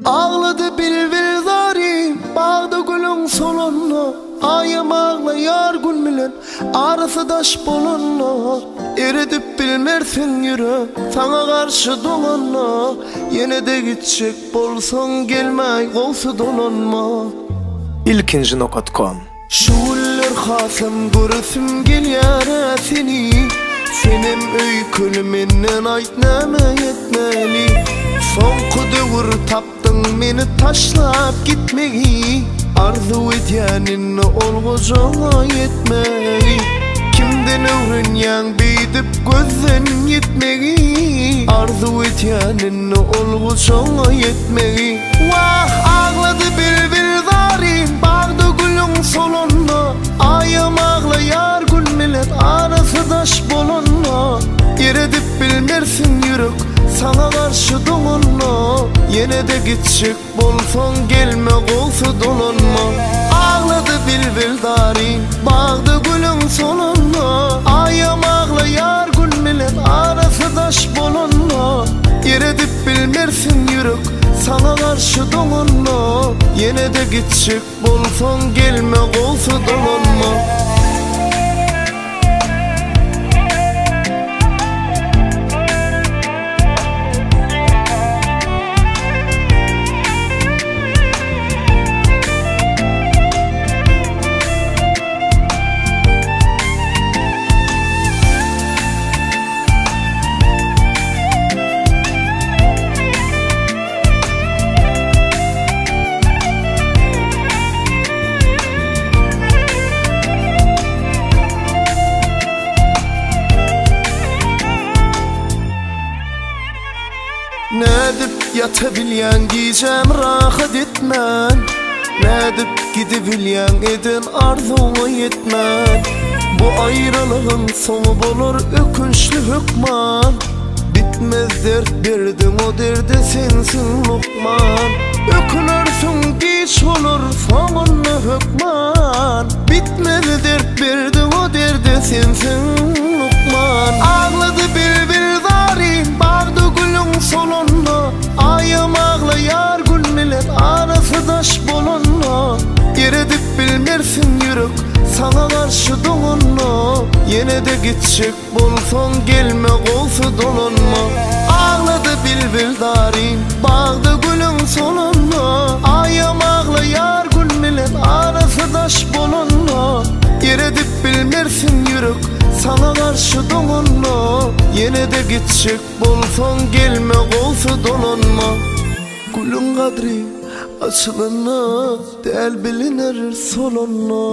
Aglady bilbil zary, bagda gülüň solanda, Aýam aglaýar gün bilen, arasy daş bolanda. Eredip bilmersiň ýürek, saňa garşy doňanda, Ýene-de gitjek bolsaň gelmäý gowsy dolanma. Ilkinji nokat kom. Şu günler hasam göresim gelýär-ä seni Senem öýkeli menden aýt näme etmeli Soňky döwür tapdyň meni taşlap gitmegi Arzuw edýän indi ol gojaňa ýetmegi Kimden öwrenýäň beýdip gözden ýitmegi Arzuw edýän indi ol gujagyňa ýetmegi Wah, aglady bilbil zaryn, Bagda gülüň solanda, Aýam aglaýar gül bilen, Arasy daş bolanda. Eredip bilmersiň ýürek, Saňa garşy doňanda, Ýene-de gitjek bolsaň, Gelme gowsy dolanma. Aglady bilbil zaryn, Bagda gülüň solanda, Aýam aglaýar gül bilen, Arasy daş bolanda. Eredip bilmersiň ýürek, Saňa garşy doňanda. Ýene-de gitjek bolsaň, Gelme gowsy dolanma. Nädip ýatabilýäň gijäm rahat etmän Nädip gidibilýäň eden arzuwňa ýetmän Bu aýralygyň soňy bolar ökünçli hökman Bitmez dert berdiň o derde sensiň lukman Ökünersiň giç bolar soňunda hökman Bitmez dert berdiň o derde sensiň lukman Aglady bilbil zaryn bagda gülüň solanda Aýam aglaýar gül bilen arasy daş bolanda Eredip bilmersiň ýürek saňa garşy doňanda Ýene-de gitjek Bolsaň gelme gowsy dolanma Aglady bilbil zaryn Bagda gülüň solanda Aýam aglaýar gül bilen Arasy daş bolanda Eredip bilmersiň ýürek Saňa garşy doňanda Ýene-de gitjek bolsaň Gelme gowsy dolanma Gülüň gadry açylanda Däl biliner solanda.